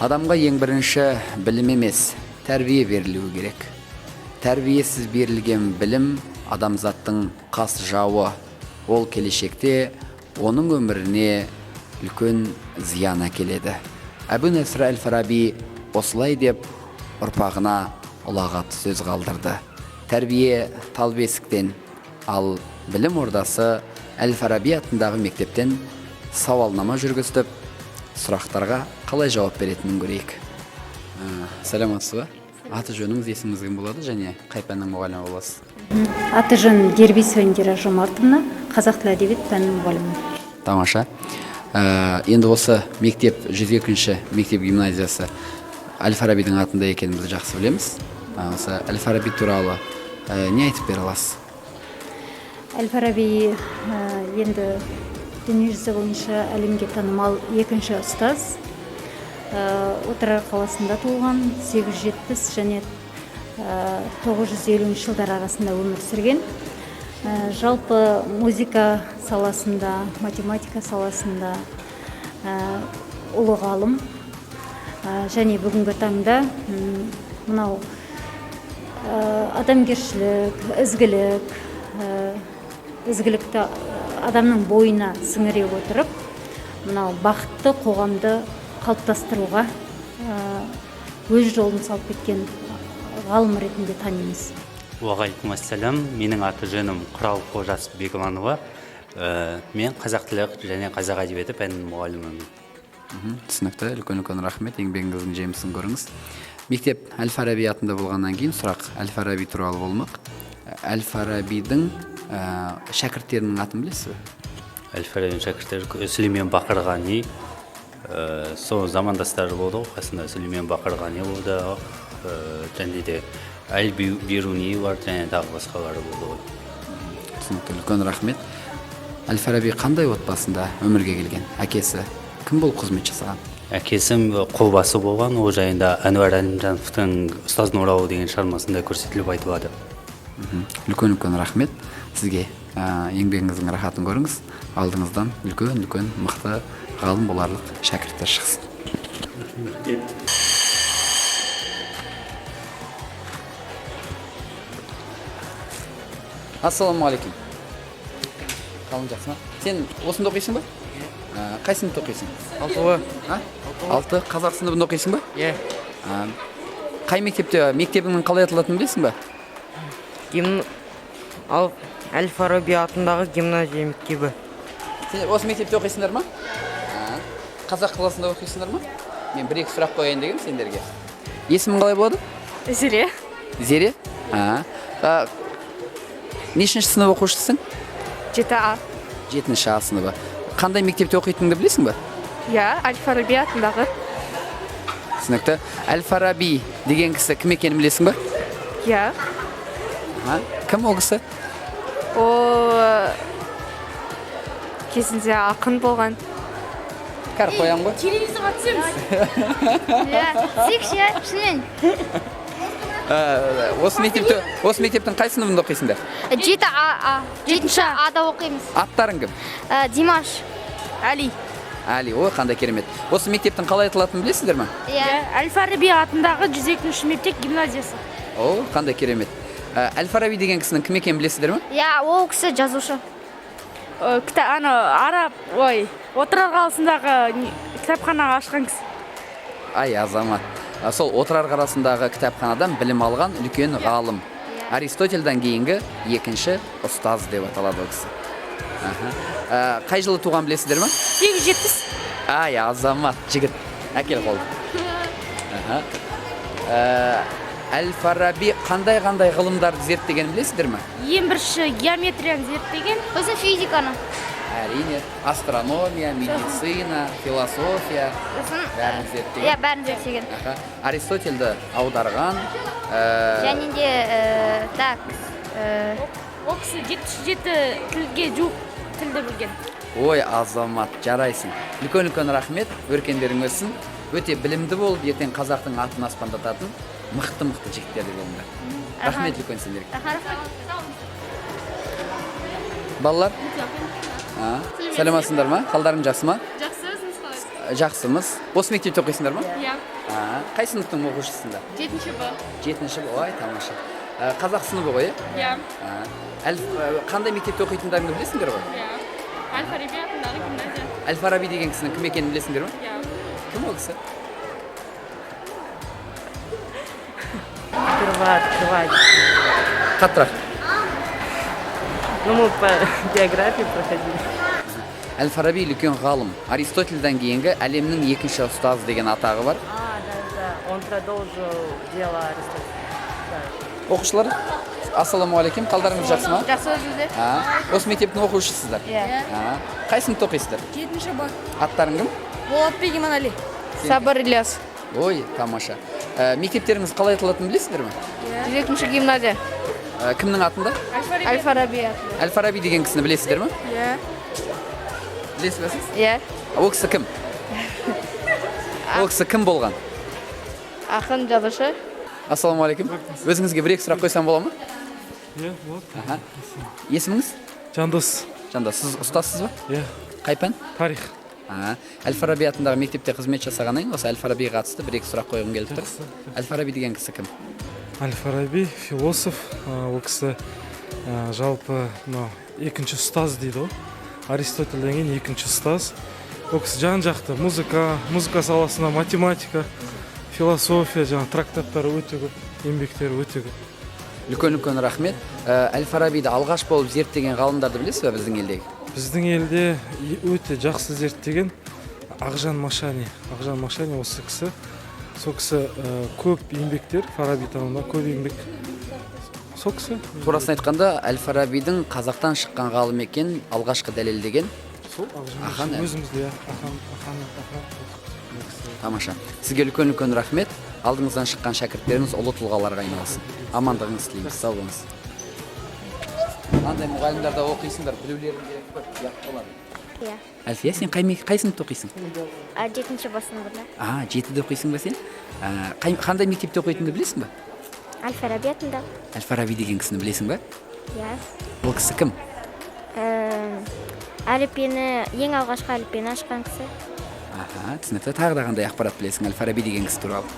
Адамға ең бірінші білім емес, тәрбие берілуі керек. Тәрбиесіз берілген білім адамзаттың қас жауы. Ол келешекте оның өміріне үлкен зиян әкеледі. Әбу Насыр әл-Фараби осылай деп ұрпағына ұлағатты сөз қалдырды. Тәрбие тал бесіктен, ал білім ордасы әл-Фараби атындағы мектептен сауалнама жүргізіп, сұрақтарға қалай жауап беретінін көрейік. Саламатсыз ба? Аты жөніңіз, есіміңіз кім болады және қай пәннің мұғалімі боласыз? Аты жөнім Дербисова Индира Жомартовна, қазақ тілі әдебиет пәнінің мұғалімі. Тамаша. Енді осы мектеп 102-ші мектеп гимназиясы әл-Фарабидің атында екенін біз жақсы білеміз. Осы әл-Фараби туралы не айтып бере аласыз? Әл-Фараби енді дүниежүзі бойынша әлемге танымал екінші ұстаз. Отырар қаласында туылған, 870 және 950 жылдар арасында өмір сүрген. Жалпы музыка саласында, математика саласында ұлы ғалым. Және бүгінгі таңда мынау адамгершілік, ізгілік, ізгілікті адамның бойына сіңіре отырып, мынау бақытты қоғамды қалыптастыруға өз жолын салып кеткен ғалым ретінде танимыз. Уағалейкум ассалам. Менің аты жөнім Құрал Қожас Бегманова. Мен қазақ тілі және қазақ әдебиеті пәнінің мұғалімімін. Түсінікті. Үлкен-үлкен рахмет. Еңбегіңіздің жемісін көріңіз. Мектеп әл-Фараби атында болғаннан кейін сұрақ әл-Фараби туралы болмақ. Әл-Фарабидің шәкірттерінің атын білесіз бе? Әл-Фарабидің шәкірттері Сүлеймен Бақырғани, сол замандастары болды ғой, қасында Сүлеймен Бақырғани болды, және де Әл Бируни бар, және тағы басқалары болды ғой. Түсінікті, үлкен рахмет. Әл-Фараби қандай отбасында өмірге келген? Әкесі кім болып қызмет жасаған? Әкесім қолбасы болған, ол жайында Әнуар Әлімжановтың «Ұстаз Нұралы» деген шығармасында көрсетіліп айтылады. Үлкен-үлкен рахмет сізге. Еңбегіңіздің рахатын көріңіз. Алдыңыздан үлкен-үлкен мықты ғалым боларлық шәкірттер шықсын. Ассалаумағалейкум. Қалың жақсы ма? Сен осында оқисың ба? Қай сыныпта оқисың? Алтыға. А? Алты. Қазақ сыныбында оқисың ба? Иә. Қай мектепте, мектебіңнің қалай аталатынын білесің ба? Ал Әл-Фараби атындағы гимназия мектебі. Сен осы мектепте оқисыңдар ма? Қазақ классында оқисыңдар ма? Мен бір-екі сұрақ қояйын дегенмін сендерге. Есімің қалай болады? Зере. Зере? Нешінші сынып оқушысың? 7 А. 7 А сыныбы. Қандай мектепте оқитыныңды білесің бе? Иә, Әл-Фараби атындағы. Түсінікті. Әл-Фараби деген кісі кім екенін білесің бе? Иә. Кім ол кісі? Ол кезінде ақын болған. Кәр қоямын ғой. Телевизорға түсеміз. Иә, түсейікші, иә, шынымен. Осы мектепте, осы мектептің қай сыныбында оқисыңдар? 7 А, 7 А-да оқимыз. Аттарың кім? Димаш. Әли. Әли, ой, қандай керемет. Осы мектептің қалай аталатынын білесіздер ме? Иә. Әл-Фараби атындағы 102 мектеп гимназиясы. О, қандай керемет. Әл-Фараби деген кісінің кім екенін білесіздер ме? Иә, ол кісі жазушы. Ана араб, ой, Отырар қаласындағы кітапхана ашқан кісі. Ай, азамат. Сол Отырар қаласындағы кітапханадан білім алған үлкен ғалым. Аристотельдан кейінгі екінші ұстаз деп аталады ол кісі. Қай жылы туған білесіздер ме? 870. Ай, азамат, жігіт. Әкел қолды. Әл-Фараби қандай-қандай ғылымдарды зерттегенін білесіздер ме? Ең бірінші геометрияны зерттеген. Сосын физиканы. Әрине, астрономия, медицина, философия, Сосын, бәрін зерттеген. Иә, бәрін зерттеген. Аристотельді аударған, Және де, так, Ол кісі 77 тілге жуық тілді білген. Ой, азамат, жарайсың. Үлкен-үлкен рахмет, өркендерің өссін. Өте білімді болып, ертең қазақтың атын аспандататын мықты-мықты жігіттер де болыңдар. Рахмет үлкен сендерге. Балалар? Саламатсыңдар ма? Қалдарың жақсы ма? Жақсы, өзіңіз қалайсыз? Жақсымыз. Осы мектепте оқисыңдар ма? Иә. Қай сыныптың оқушысыңдар? Жетінші Б. Жетінші Б. Ой, тамаша. Қазақ сыныбы ғой, иә? Иә. Қандай мектепте оқитындарыңды білесіңдер ғой? Иә. Әл Фараби атындағы гимназия. Әл Фараби деген кісінің кім екенін білесіңдер ме? Иә. Кім ол кісі? Первооткрыватель. Қаттырақ. Ну, мы по географии проходили. Әл Фараби үлкен ғалым. Аристотельден кейінгі әлемнің екінші ұстазы деген атағы бар. А, да, да. Он продолжил дело Аристотеля. Да. Оқушылар, ассалаумағалейкум, қалдарыңыз жақсы ма? Жақсы, өзіңізде? Осы мектептің оқушысыздар? Иә. Қай сыныпта оқисыздар? Жетінші Б. Аттарың кім? Болатбек Иманәли. Сабыр Ильяс. Ой, тамаша. Мектептеріңіз қалай аталатынын білесіздер ме? Жетінші гимназия. Кімнің атында? Әл Фараби атындағы. Әл Фараби деген кісіні білесіздер ме? Иә. Білесіз бе сіз? Иә. Ол кісі кім? Ол кісі кім болған? Ақын, жазушы. Ассалаумағалейкум. Өзіңізге бір екі сұрақ қойсам бола ма? Иә, болады. Аха. Есіміңіз? Жандос. Жандос, сіз ұстазсыз ба? Иә. Қай пән? Тарих. Әл Фараби атындағы мектепте қызмет жасағаннан кейін осы Әл Фарабиға қатысты бір екі сұрақ қойғым келіп тұр. Әл Фараби деген кісі кім? Әл Фараби философ, ол кісі жалпы мынау екінші ұстаз дейді ғой. Аристотельден кейін екінші ұстаз. Ол кісі жан жақты музыка саласына, математика, философия, жаңа трактаттары өте көп, еңбектері өте көп. Үлкен үлкен рахмет. Әл Фарабиді алғаш болып зерттеген ғалымдарды білесіз бе біздің елдегі? Біздің елде өте жақсы зерттеген Ақжан Машани. Ақжан Машани осы кісі. Сол кісі көп еңбектер, Фараби танымында көп еңбек. Сол кісі. Турасын айтқанда, Әл Фарабидің қазақтан шыққан ғалым екен алғашқы дәлелдеген Сол Ақжан Ахан Машани. Әл. Өзімізде, иә, Ахан, Ахан, Ахан. Сол кісі. Тамаша. Сізге үлкен үлкен рахмет. Алдыңыздан шыққан шәкірттеріңіз ұлы тұлғаларға айналсын. Амандығыңызды тілейміз. Сау болыңыз. Қандай мұғалімдарда оқисыңдар, білулерің керек қой, ұят болады. Иә. Әлфия, сен қай сыныпта оқисың? Жетінші Б сыныбында. Жетіде оқисың ба сен? Қандай мектепте оқитыныңды білесің ба? Әл Фараби атындағы. Әл Фараби деген кісіні білесің ба? Иә. Ол кісі кім? Әліппені, ең алғашқы әліппені ашқан кісі. Аха, түсінікті. Тағы да қандай ақпарат білесің Әл Фараби деген кісі туралы?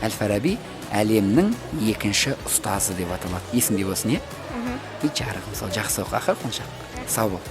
Әл Фараби әлемнің екінші ұстазы деп аталады. Есіңде болсын, иә? И жарығым сол, жақсы оқы, аха, құлыншақ. Сау бол.